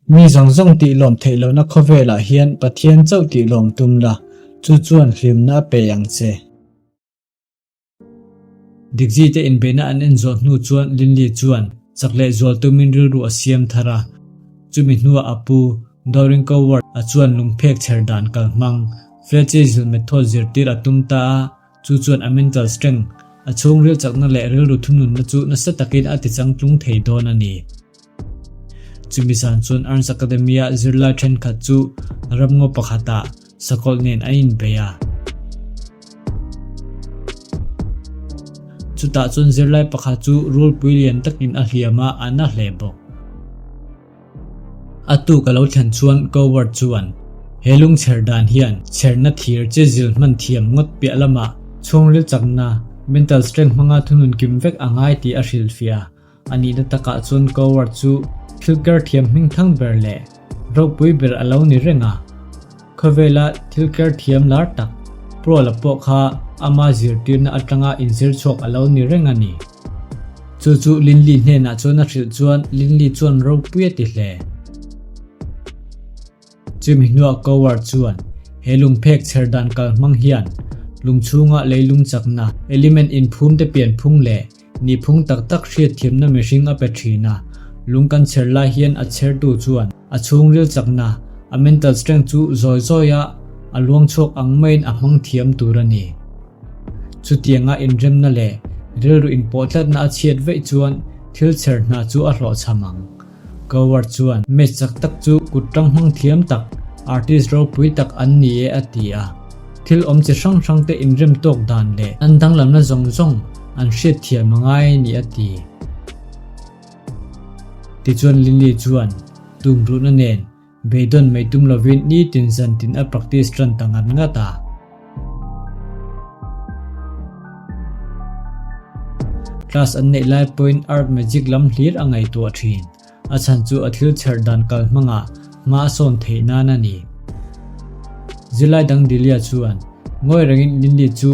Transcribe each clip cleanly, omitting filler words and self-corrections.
Mi zawng zawng tih lawm theih lohna khawvelah hian Pathian chauh tih lawm tum la, chu chuan hlimna a pe ang che. Dikzite inbeihna an en zawh hnu chuan Linley chuan chak leh zual tumin rilru a siam thar a. Chumi hnuah a pu, Dorin Coward a chuan lungphek chher dan kal hmang, Fletcher method zirtir a tum ta a, chu chuan a mental strength, a chhungril chakna leh rilru thununna chu nasa takin a tichangtlung thei dawn a ni. Chumi zan chuan Arns Academy-a zirlai thenkhat chu ramngaw pakhatah sakawlh nen an inbei a. Chutah chuan zirlai pakhat chu rulpui lian takin a hliam a, a na hle bawk. A tuk a lo thlen chuan Coward chuan, He lungchher dan hian chherna thir che zil hman thiam ngawt piah lamah chhungril chakna, mental strength hmanga thunun kim vek a ngai tih a hrilhfiah a. A nihna takah chuan Coward chu thil ker thiam hmingthang ber leh ropui ber a lo ni reng a. Khawvela thil ker thiam lar tak Prola pawh kha ama zirtirna atanga inzir chhuak a lo ni reng a ni. Chu chu Linley hnenah chuan a hrilh chuan Linley chuan ropui a ti hle. Chumi hnuah Coward chuan he lungphek chher dan kal hmang hian lung chhunga leilung chakna, element inphum te pianphung leh Nihphung tak tak hriatthiamna mihring a pe thin a, lung kan chher lai hian a chhertu chuan a chhungril chakna, a mental strength chu zawi zawi a a luang chhuak ang maiin a hmang thiam tur a ni. Chutianga inremna leh rilru inpawh tlatna a chhiat veih chuan thil chher hna chu a hlawhchham ang. Coward chuan match chak tak chu kut tang hmang thiam tak, artist ropui tak an ni e a ti a. Thil awm chi hrang hrang te inrem tawk dan leh an danglamna zawng zawng an hriat thiam a ngai a ni a ti. Tichuan Linley chuan tumruhna nen beidawn mai tum lovin nitin zantin a practice tan ta ngat ngat a. Class an neih lai pawhin art magic lam hlir a ngaihtuah thin. A chhan chu a thil chherh dan kal hmangah hma a sawn theih nan a ni. Zirlai dang Delia chuan ngawi rengin Linley chu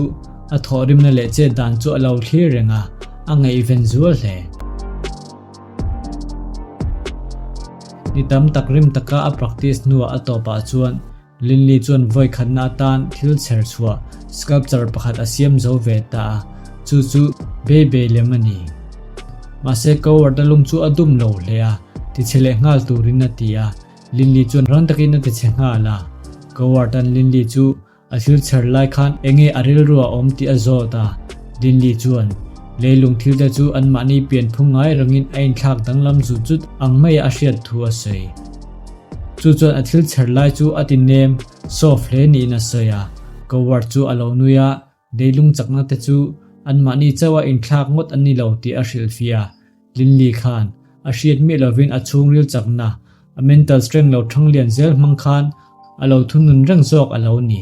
a thawhrimna leh chet dan chu a lo thlir reng a, a ngaihven zual hle. Ni tam tak rim taka a practice hnuah a tawpah chuan Linley chuan vawi khatna atan thil chher chhuah sculpture pakhat a siam zo ve ta a, chu chu Beibei lem a ni. Mahse Coward-a lung chu a dum lo hle a, tichhe leh nghal turin a ti a, Linley chuan rang takin a tichhe nghal a. Coward-a'n Linley chu a thil chher lai khan enge a rilru a awm tih a zawt a, Linley chuan leilung thilte chu anmahni pianphung ngai rangin a inthlak danglam zut zut ang maia a hriat thu a sawi. Chu chuan a thil chher lai chu a ti nem soft hle niin a sawi a, Coward chu a lo nui a, leilung chakna te chu anmahni chauha inthlak ngawt an ni lo tih a hrilhfiah a, Linley khan a hriat miah lovin a chhungril chakna, a mental strength lo thang lian zel hmang khan a lo thunun reng zawk a lo ni.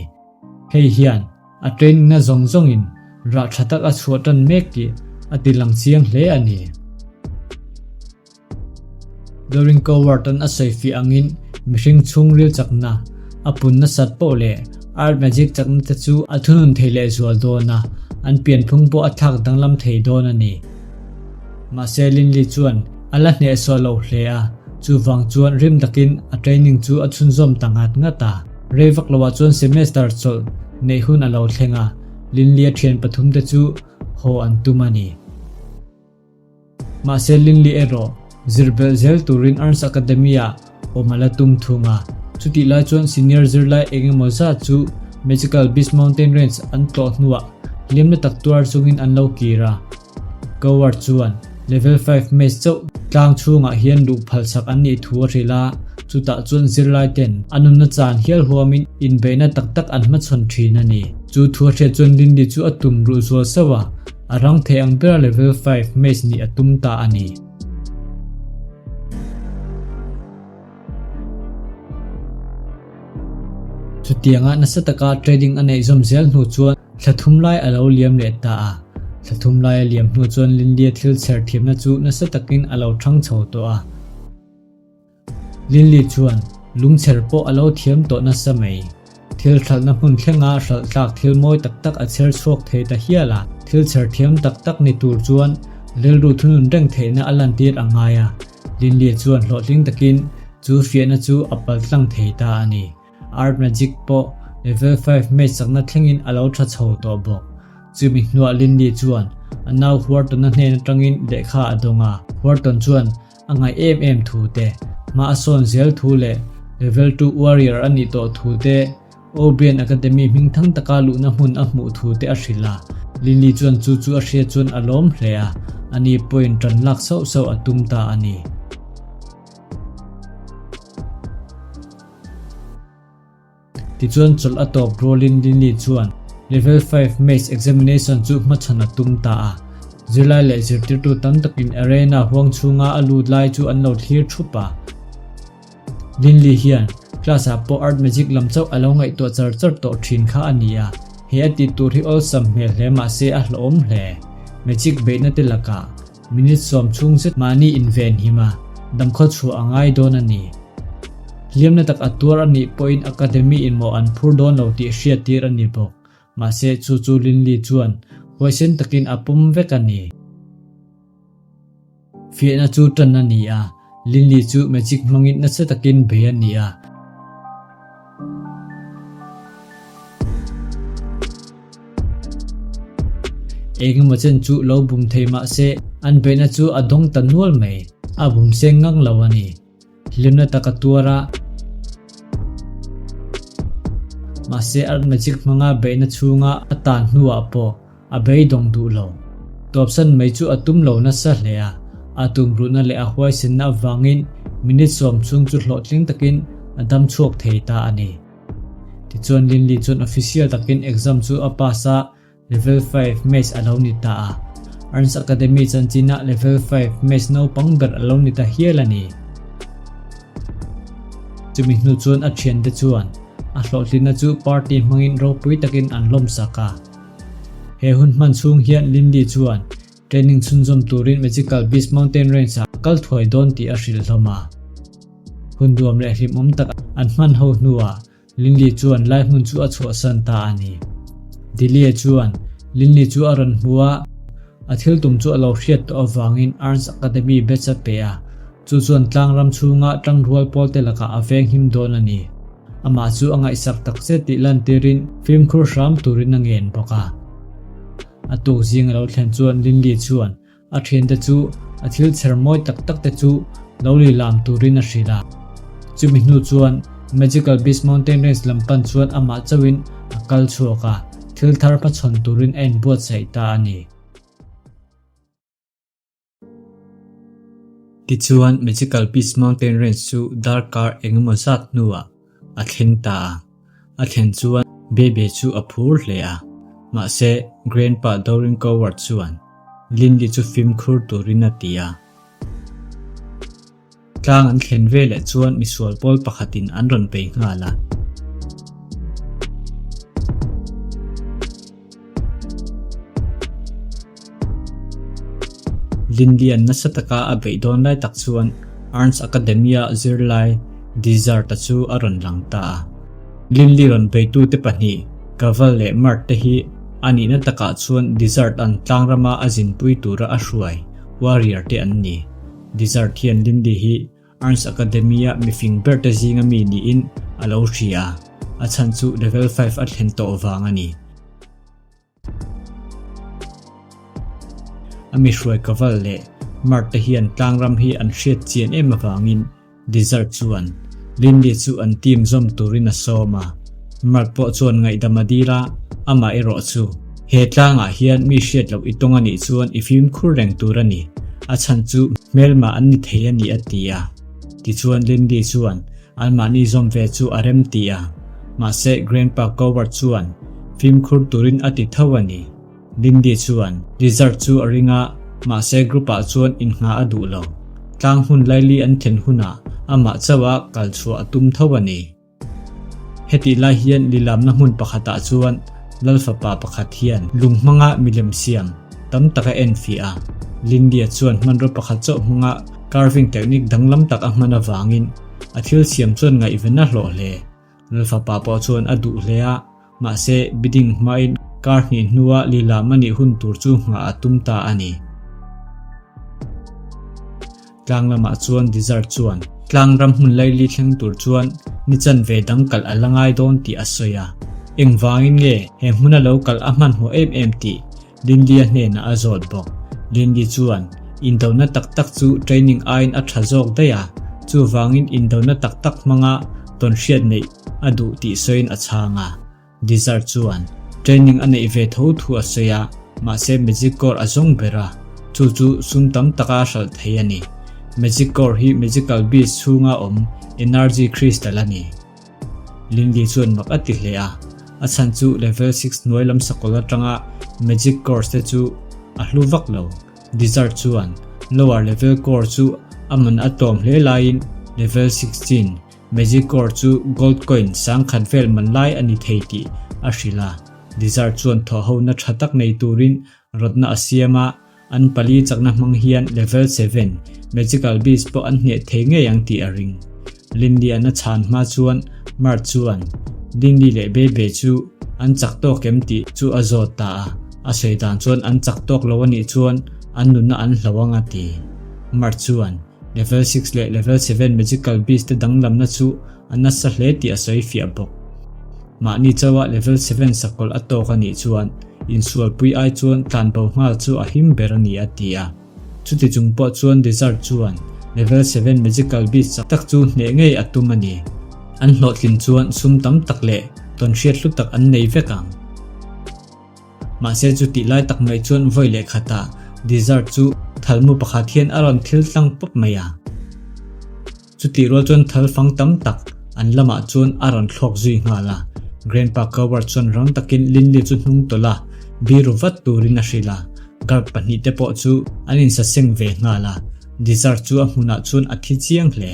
Hei hian a training na zawng zawngin rah tha tak a chhuah tan mek tih a ti lang chiang hle a ni. Dorin Coward-a'n a sawi fih angin mihring chhungril chakna, a pun nasat poh leh art magic chakna te chu a thunun thei lehzual dawn a, an pianphung pawh a thlak danglam thei dawn a ni. Mahse Linley chuan a la hnehsawh lo hle a, chuvang chuan rim takin a training chu a chhunzawm ta ngat ngat a. Rei vak loah chuan semester chawlh neih hun a lo thleng a, Linley-a thian pathumte chu haw an tum a ni. Mahse Linley erawh zir belh zel turin Arns Academy-ah awm a la tum thung a. Chutih lai chuan senior zirlai eng emaw zat chu Magical Beast Mountain Range an tlawh hnuah hliamna tak tuar chungin an lo kir a. Coward chuan Level 5 Mage chauh tlang chhungah hian luh phalsak an nih thu a hrilh a, chutah chuan zirlai ten a nunna chan hial huamin inbeihna tak tak an hmachhawn thin a ni. Chu thu a hriat chuan Linley chu a tum ruh zual sauh a. A rang thei ang bera level 5 mage nih a tum ta a ni. Chutianga nasa taka trading a neih zawm zel hnu chuan thla thum lai a lo liam leh ta a. Thla thum lai a liam hnu chuan Linley-a thil chher thiamna chu nasa takin a lo thang chho tawh a. Linley chuan lungchher pawh a lo thiam tawh nasa mai. Thil hralhna hmun thlenga hralh tlak thil mawi tak tak a chher chhuak thei ta hial a, thil chher thiam tak tak ni tur chuan rilru thunun reng theihna a lantir a ngai a. Linley chuan hlawhtling takin Chu fiahna chu a paltlang thei ta a ni. Art Magic pawh Level 5 mage chakna thlengin a lo tha chho tawh bawk. Chumi hnuah Linley chuan a nau Wharton-a hnen atangin lehkha a dawng a. Wharton chuan a ngaih em em thu te, hma a sawn zel thu leh Level 2 Warrior a nih tawh thu te, O'Brien Academy hmingthang taka luhna hmun a hmuh thu te a hrilh a. Linley chuan chu chu a hriat chuan a lawm hle a, ani pawhin tan lak sauh sauh a tum ta a ni. Tichuan chawlh a tawp rualin Linley chuan Level 5 Maths Examination chu hmachhawn a tum ta a. Zirlai leh zirtirtu tam takin arena huang chhunga a lut lai chu an lo thlir thup a. Linley hian class ah pawh Art Magic lam chauh a lo ngaihtuah char char tawh thin kha a ni a, he a tih tur hi awlsam hmel hle mahse a hlauhawm hle. Magic beihna te lakah Minute 10 chhung zet mahni inven him a, damkhaw chhuah a ngai dawn a ni. Hliamna tak a tuar a nih pawhin academy in mawh an phur dawn lo tih hriattir a ni bawk. Mahse chu chu Linley chuan huaisen takin a pawm vek a ni. Fiahna chu tan a ni a, Linley chu magic hmangin nasa takin bei a ni a. Engemaw chen chu lo bum thei mah se an beihna chu a dawng ta nual mai, a bum seng ngang lo a ni. Hlimna tak a tuar a, mahse Earth Magic hmanga beihna chhunga a tan hnuah pawh a beidawng duh lo. Tawpsan mai chu a tum lo nasa hle a, a tumruhna leh a huaisenna avangin minute 10 chhung chu hlawhtling takin a dam chhuak thei ta a ni. Tichuan Linley chuan official takin exam chu a pass a, Level 5 Maths a lo ni ta a. Arns Academy chanchinah Level 5 Maths naupang ber a lo ni ta hial a ni. Chumi hnu chuan a thiante chuan a hlawhtlinna chu party hmangin ropui takin an lawmsak a. He hun hman chhung hian Linley chuan training chhunzawm turin Magical Beast Mountain Range-ah a kal thuai dawn tih a hrilh hlawm a. Hun duam leh hlimawm tak an hman ho hnuah Linley chuan lai hmun chu a chhuahsan ta a ni. Delia chuan Linley chu a rawn hmu a, a thil tum chu a lo hriat tawh avangin Arns Academy batch a pe a, chu chuan tlang ram chhunga tangrual pawl te lakah a veng him dawn a ni. Amah chu a ngaihsak tak zet tih lantirin fimkhur hram turin a ngen bawk a. A tuk zing a lo thlen chuan Linley chuan A thiante chu a thil chher mawi tak tak te chu lo li lam turin a hrilh a. Chumi hnu chuan Magical Beast Mountain Range lam pan chuan amah chauhin a kal chhuak a, thil thar hmachhawn turin a inbuatsaih ta a ni. Tichuan Magical Beast Mountain Range chu darkar engemaw zat hnuah a thleng ta a. A thlen chuan Bebe chu a phur hle a, mahse Grandpa Dorin Coward chuan Linley chu fimkhur turin a ti a. Tlang an thlen veleh chuan misual pawl pakhatin an rawn bei nghal a. Linley-a'n nasa taka a beih dawn lai tak chuan Arns Academy-a zirlai Dizard-a chu a rawn lang ta a. Linley rawn beitute pahnih, Kaval leh Mart te hi a nihna takah chuan Dizard-a'n tlangrama a zinpui tura a hruai warrior te an ni. Dizard hian Linley hi Arns Academy-a mifing berte zinga mi niin a lo hria a, a chhan chu level 5 a thlen tawh vang a ni. A mi hruai Kaval leh Mart te hian tlangram hi an hriat chian em avangin Dizard chuan Linley chu an team zawm turin a sawm a, Mart pawh chuan ngaihdam a dil a, amah erawh chu he tlangah hian mi hriat loh i tawng a nih chuan i fimkhur reng tur a ni, a chhan chu hmelma an ni thei a ni a ti a. Tichuan Linley chuan Anmahni zawm ve chu a rem ti a, mahse Grandpa Coward chuan fimkhur turin a ti tho a ni. Lindy chuan Lizard chu a ring a, mahse group-ah chuan innghah a duh lo. Tlang hun laili an thlen hunah amah chauha kal chhuah a tum tho a ni. Hetih lai hian lilamna hmun pakhatah chuan Lal fapa pakhat hian lung hmanga milem siam tam tak a enfiah a. Lindy-a chuan hmanraw pakhat chauh hmanga carving technique danglam tak a hman avangin a thil siam chuan ngaihven a hlawh hle. Lal fapa pawh chuan a duh hle a, mahse bidding hmain kar hnih hnua lilam a nih hun tur chu nghah a tum ta a ni. Tlang lamah chuan Dizard chuan. Tlang ram hmun laili thleng tur chuan ni chanve dang kalh a la ngai dawn tih a sawi a. Engvangin nge he hmuna lo kalh a hmanhmawh em em tih Lindy-a hnenah a zawt bawk. Lindy chuan, Indona tak tak chu training aiin a tha zawk daih a, chuvangin indona tak tak hmanga tawnhriat neih a duh tih sawiin a chhang a. Dizar chuan, Training a neih ve tho thu a sawi a, mahse Magic Core a zawng ber a, chu chu sum tam taka hralh thei a ni. Magic Core hi Magical Beast chhunga awm Energy Crystal a ni. Lindy chuan mak a ti hle a, a chhan chu level six hnuai lam sakawlh atanga magic course te chu a hlu vak lo. Dizard chuan lower level core chu a man a tlawm hle laiin level 16 magic core chu gold coin sangkhat vel man lai a ni thei tih a hrilh a. Dizard chuan thawhhona tha tak nei turin rawtna a siam a, An pali chakna hmang hian level seven Magical Beast pawh an hneh thei ngei ang tih a ring. Lindy-a'n a chhan hma chuan Mart chuan Lindy leh Bebe chu an chak tawk em tih chu a zawt ta a, a sawi dan chuan an chak tawk lo a nih chuan an nunna an hlo ang a ti. Mart chuan level six leh level seven Magical Beast te danglamna chu a nasa hle tih a sawi fiah bawk. Mahni chauha level seven sakawlh a tawk a nih chuan insualpui ai chuan tlanbo nghal chu a him ber a ni a ti a. Chuti chung pawh chuan Desert chuan level seven magical beast chak tak chu hneh ngei a tum a ni. An hlawhtlin chuan sum tam tak leh tawnhriat hlu tak an nei vek ang. Mahse chutih lai tak mai chuan vawi leh khatah Desert chu thalmu pakhat hian a rawn thil tlang pawp mai a. Chutih rual chuan thal fang tam tak an lamah chuan a rawn thlawk zui nghal a. Grandpa Coward chuan rang takin Linley chu hnung tawlh a, biru vat turin a hrilh a. Guard pahnihte pawh chu an insaseng ve nghal a, Desert chu a hmunah chuan a thi chiang hle.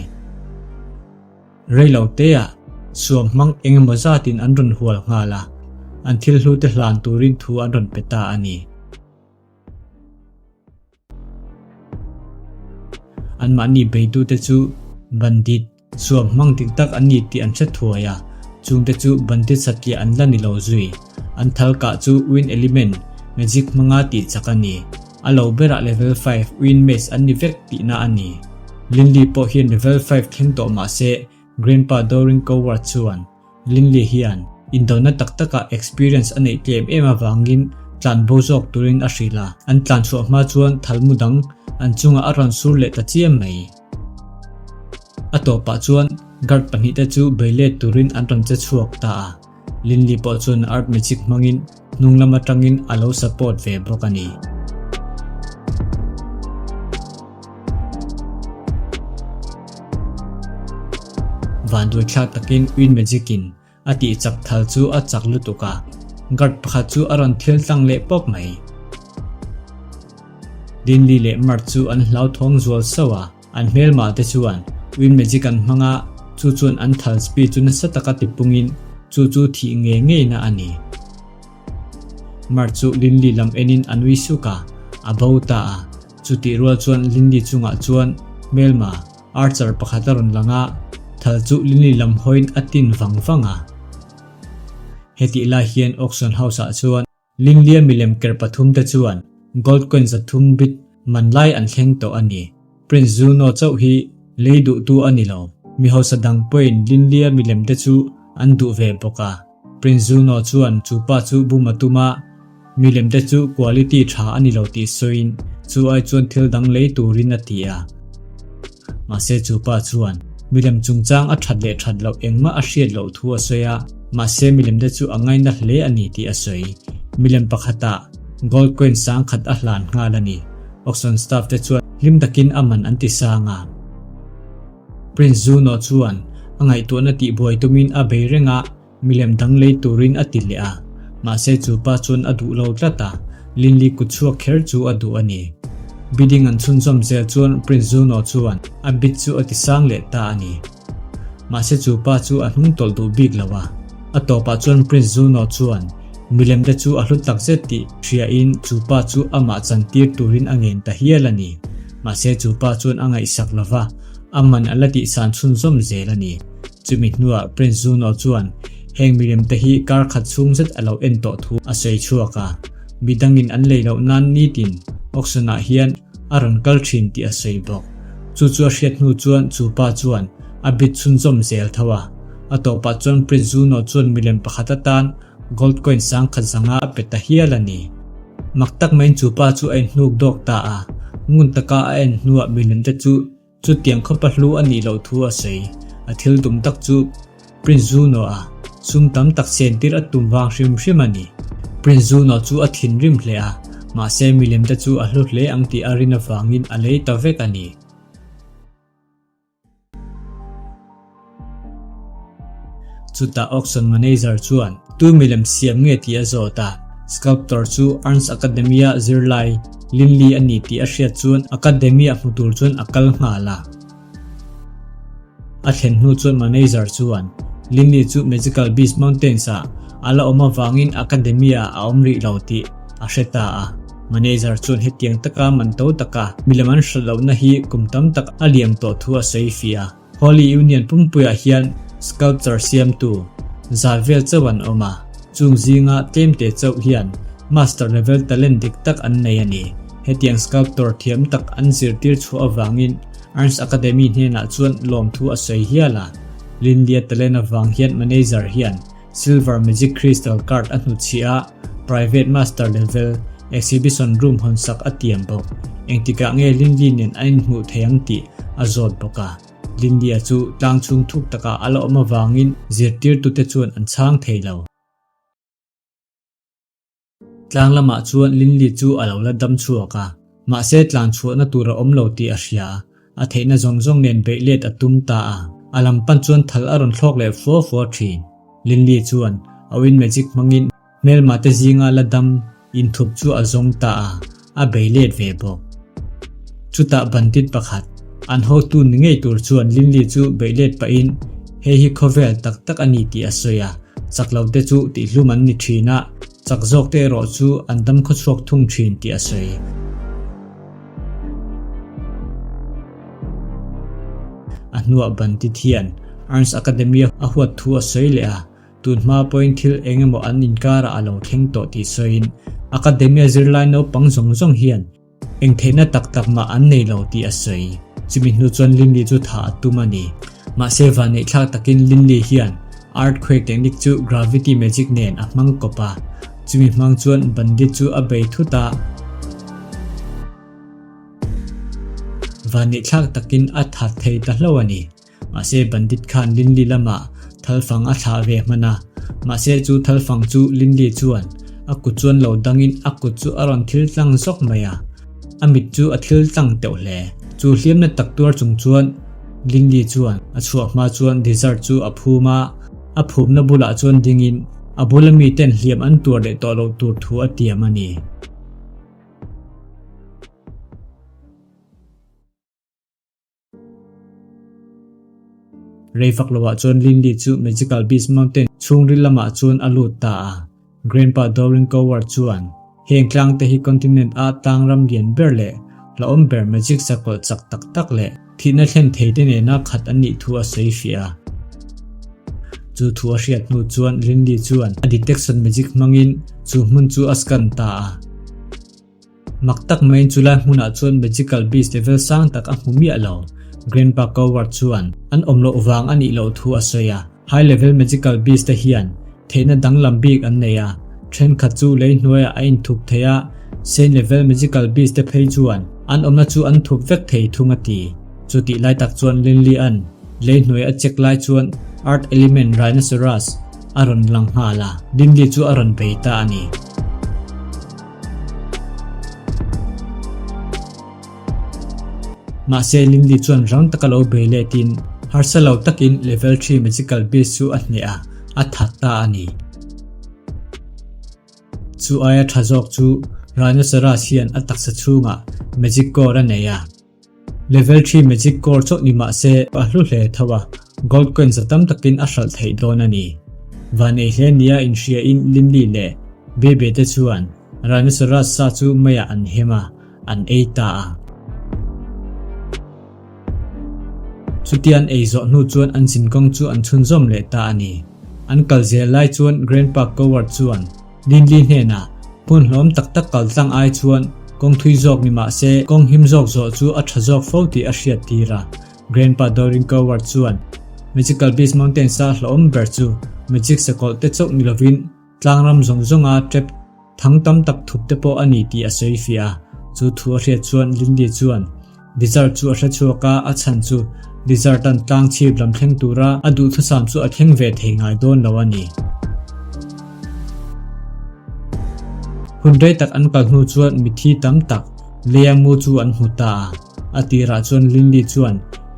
Reilo teah suam hmang eng emaw zatin an rawn hual nghal a, an thil hlute hlan turin thu an rawn pe ta a ni. Anmahni beitute chu bandit suam hmang dik tak an ni tih an hre thuai a, chungte chu bandit satliah an la ni lo zui. An thal kah chu Wind Element magic hmanga tih chak a ni. A lo berah level five Wind Mage an ni vek tihna a ni. Linley pawh hian level five thleng tawh mah se Grandpa Dorin Coward chuan Linley hian indona tak takah experience a neih tlem em avangin tlan bo zawk turin a hrilh a, an tlan chhuah hma chuan thalmu dang an chungah a rawn sur leh ta chiam mai. A tawpah chuan guard pahnihte chu bei let turin an rawn che chhuak ta a, Linley pawh chuan art magic hmangin hnung lam atangin a lo support ve bawk a ni. Vanduai thlak takin Win Magic in a tih chak thal chu a chak lutuk a, guard pakhat chu a rawn thil tlang leh pawp mai. Linley leh Mark chu an hlauthawng zual sauh a, an hmelmah te chuan Win Magic an hmang a, chu chuan an thal speed chu nasa taka tipungin chu chu thih ngei ngeina a ni. Mark chu Linley lam enin a nui suk a, a bo ta a. Chutih rual chuan Linley chungah chuan hmelma Archer pakhat a rawn lang a, thal chu Linley lam hawiin a tin vang vang a. Hetih lai hian Auction House ah chuan Linley-a milem ker pathum te chuan gold coin zathum bit man lai an thleng tawh a ni. Prince Zuno chauh hi lei duhtu a ni lo, mi hausa dang pawhin Linley-a milem te chu an duh ve bawk a. Prince Zuno chuan chu pa chu bum a tum a, Milem te chu quality tha a ni lo tih sawiin chu ai chuan thil dang lei turin a ti a. Mahse chu pa chuan milem chungchang a that leh that loh engmah a hriat loh thu a sawi a, mahse milem te chu a ngaina hle a ni tih a sawi. Milem pakhatah gold coin sangkhat a hlan nghal a ni. Auction staff te chuan hlim takin a man an ti sang a. Prince Zuno chuan a ngaihtuahna tihbuai tumin a bei reng a, Milem dang lei turin a ti leh a, mahse chu pa chuan a duh lo tlat a, Linley kut chhuak kher chu a duh a ni. Bidding an chhunzawm zel chuan Prince Zuno chuan a bid chu a ti sang leh ta a ni. Mahse chu pa chu a hnung tawlh duh bik lo a, a tawpah chuan Prince Zuno chuan milem te chu a hlu tak zet tih hriain chu pa chu amah chantir turin a ngen ta hial a ni. Mahse chu pa chuan a ngaihsak lo va, a man a la tihsan chhunzawm zel a ni. Chumi hnuah Prince Zuno chuan heng milem te hi kar khat chhung zet a lo en tawh thu a sawi chhuak a, midangin an lei loh nan nitin auction ah hian a rawn kal thin tih a sawi bawk. Chu chu a hriat hnu chuan chu pa chuan a bit chhunzawm zel tho a. A tawpah chuan Prince Zuno chuan milem pakhat atan gold coin 10,000 zanga a pe ta hial a ni. Mak tak maiin chu pa chu a inhnuk dawk ta a, ngun taka a en hnuah milem te chu Chutiang khawpa hlu a nih loh thu a sawi. A thil tum tak chu Prince Zuno-a sum tam tak sentir a tum vang hrim hrim a ni. Prince Zuno chu a thinrim hle a, mahse milem te chu a hlu hle ang tih a rin avangin a lei ta vek a ni. Chutah auction manager chuan tu milem siam nge tih a zawt a, sculptor chu Ernst Academy-a zirlai Linley a ni tih a hriat chuan Academy-a hmu tur chuan a kal nghal a. A thlen hnu chuan manager chuan Linley chu Magical Beast Mountains-ah a la awm avangin Academy-ah a awm rih lo tih a hre ta a. Manager chuan hetiang taka man to taka milem an hrilh lohna hi kum tam tak a liam tawh thu a sawi fiah a. Holy Union pumpuiah hian sculpture siamtu za vel chauh an awm a, chung zinga tlemte chauh hian master level talent dik tak an nei a ni. Hetiang sculptor thiam tak an zirtir chhuah avangin Ernst Academy hnenah chuan lawmthu a sawi hial a. Linlia talent avang hian manager hian Silver Magic Crystal Card a hnutchhiah a, Private Master Level Exhibition Room hawnsak a tiam bawk. Engtikah nge Lindy nen an inhmuh thei ang tih a zawt bawk a. Lindy-a chu tlang chhung thuk takah a la awm avangin zirtirtute chuan an chhang thei lo. Tlang lamah chuan Linley chu a lo la dam chhuak a, mahse tlan chhuahna tur a awm lo tih a hria. A theihna zawng zawng nen beih let a tum ta a, a lam pan chuan thal a rawn thlawk leh fua fua thin. Linley chuan a wind magic hmangin hmelma te zinga la dam inthup chu a zawng ta a, a bei let ve bawk. Chutah bandit pakhat, an hotu ni ngei tur chuan Linley chu beih let pahin hei hi khawvel tak tak a ni tih a sawi a, chak lo te chu tihhlum an ni thin a, chak zawk te erawh chu an dam khawchhuak thung thin tih a sawi. A hnuah bandit hian Ernst Academy a huat thu a sawi leh a, Tun hma pawhin thil eng emaw an inkarah a lo thleng tawh tih sawiin Academia zirlai naupang zawng zawng hian eng theihna tak tak mah an nei lo tih a sawi. Chumi hnu chuan Linley chu thah a tum a ni. Mahse vanneihthlak takin Linley hian Earthquake technique chu gravity magic nen a hmang kawp a, chumi hmang chuan bandit chu a bei thut a. Vanneihthlak takin a that thei ta hlauh a ni. Mahse bandit khan Linley lamah thalfang a thlah ve hman a, mahse chu thalfang chu Linley chuan a kut chuan lo dangin a kut chu a rawn thil tlang zawk mai a, a mit chu a thil tlang teuh hle. Chu hliamna tak tuar chung chuan Linley chuan a chhuah hma chuan dessert chu a phum a, a phumna bulah chuan dingin a bula miten hliam an tuar leh tawh loh tur thu a tiam a ni. Rei fak lovah chuan Linley chu Magical Beast Mountain chhungril lamah chuan a lut ta a. Grandpa Dowling Coward chuan, Heng tlang te hi continent a tlang ram lian ber leh hlauhawm ber magic sakawlh chak tak tak leh thihna thlen thei te nena khat an nih thu a sawi fiah a. Chu thu a hriat hnu chuan Linley chuan a detection magic hmangin chu hmun chu a scan ta a. Mak tak maiin chulai hmunah chuan Magical Beast level sang tak a hmu miah lo. Grandpa Coward chuan an awm loh vang a nih loh thu a sawi a. High level Magical Beast te hian theihna danglam bik an nei a, thenkhat chu lei hnuaiah a inthup thei a, Saint level Magical Beast te phei chuan an awmna chu an thup vek thei thung a ti. Chutih lai tak chuan Linley-a'n lei hnuai a check lai chuan Earth Element Rhinoceros a rawn lang nghal a, Linley chu a rawn bei ta a ni. Mahse Linley chuan rang taka lo bei letin harsa lo takin level 3 magical beast chu a hneh a, a that ta a ni. Chu aia tha zawk chu Rhinoceros hian a taksa chhungah magic core a nei a. Level 3 magic core chauh ni mah se a hlu hle tho a, gold coins a tam takin a hralh theih dawn a ni. Vanei hle nia inhriain Linley leh Bebe te chuan Rhinoceros sa chu meiah an hem a, an ei ta a. Chutia an ei zawh hnu chuan an zinkawng chu an chhunzawm leh ta a ni. An kal zel lai chuan Grandpa Coward chuan Linley hnenah, Hmun hlawm tak tak kal tlang ai chuan Kawng thui zawk ni mah se kawng him zawk zawh chu a tha zawk fo tih a hriat tir a. Grandpa Dorin Coward chuan Magical Beast Mountains-a hlauhawm ber chu magic sakawlh te chauh ni lovin tlangram zawng zawnga tep thang tam tak thup te pawh a ni tih a sawi fiah a. Chu thu a hriat chuan Lindy chuan Lizard chu a hre chhuak a, a chhan chu Lizard-a'n tlang chhip lam thleng tura a duhthusam chu a thleng ve thei ngai dawn lo a ni. Hun rei tak an kal hnu chuan mithi tam tak leia mu chu an hmu ta a. A tirah chuan Linley chuan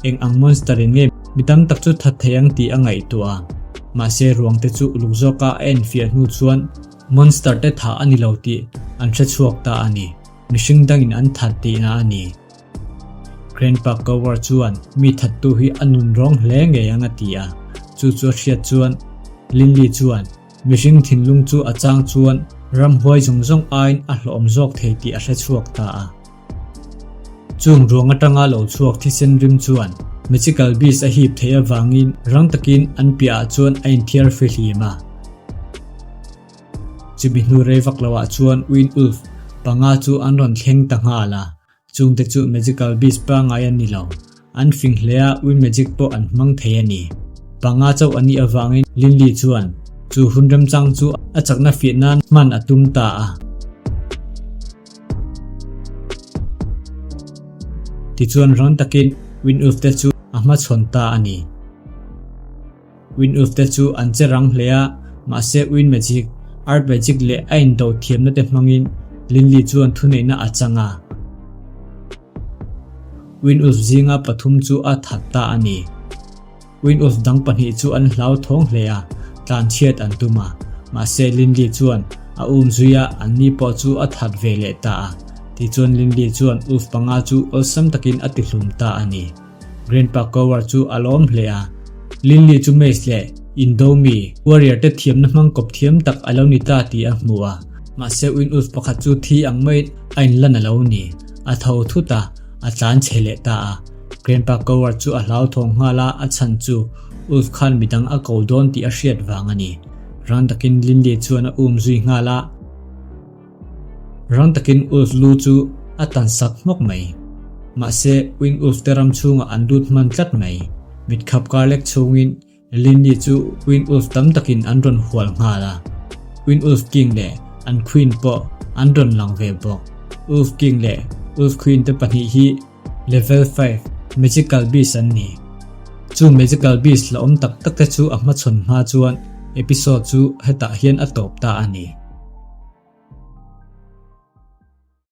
eng ang monster-in nge mi tam tak chu that thei ang tih a ngaihtuah a. Mahse ruangte chu uluk zawka a enfiah hnu chuan monster te thah a ni lo tih an hre chhuak ta a ni. Mihring dangin an that tihna a ni. Grandpa Coward chuan mi thattu hi a nun rawng hle ngei ang a ti a. Chu chu a hriat chuan Linley chuan mihring thinlung chu a chang chuan ramhuai zawng zawng aiin a hlawhawm zawk thei tih a hre chhuak ta a. Chung ruang atanga lo chhuak thisen rim chuan Magical Beast a hip theih avangin rang takin an piahah chuan a inthiar fihlim a. Chumi hnu rei vak loah chuan Win Ulf panga chu an rawn thleng ta nghal a, chungte chu Magical Beast pangngai an ni lo. An fing hle a, Win Magic pawh an hmang thei a ni. Panga chauh a nih avangin Linley chuan chu hun remchang chu a chakna fiah nan hman a tum ta a. Tichuan rang takin Win Ulf te chu a hmachhawn ta a ni. Win Ulf te chu an che rang hle a, mahse Win Magic, Earth Magic leh a indo thiamna te hmangin Linley chuan thuneihna a chang a. Win Ulf zinga pathum chu a that ta a ni. Win Ulf dang pahnih chu an hlauthawng hle a, tlanchhiat an tum a, mahse Linley chuan a um zui a, anni pawh chu a that ve leh ta a. Tichuan Linley chuan Ulf panga chu awlsam takin a tihlum ta a ni. Grandpa Coward chu a lawm hle a. Linley chu Mace leh Indomi warrior te thiamna hmang kawp thiam tak a lo ni ta tih a hmu a. Mahse Winulf pakhat chu thi ang maiin a inlan a lo ni. A tho thut a, a tlan chhe leh ta a. Grandpa Coward chu a hlauthawng nghal a, a chhan chu Ulf khan midang a ko dawn tih a hriat vang a ni. Rang takin Linley chuan a um zui nghal a. Rang takin Ulf lu chu a tan sak hmawk mai. Mahse, Wing Ulf te ram chhungah an lut hman tlat mai. Mitkhap kar lek chhungin Linley chu Wing Ulf tam takin an rawn hual nghal a. Wing Ulf King leh an Queen pawh an rawn lang ve bawk. Ulf King leh Ulf Queen te pahnih hi Level 5, Magical Beast an ni. Chu Magical Beast la awm tak tak te chu a hmachhawn hma chuan episode chu hetah hian a tawp ta a ni.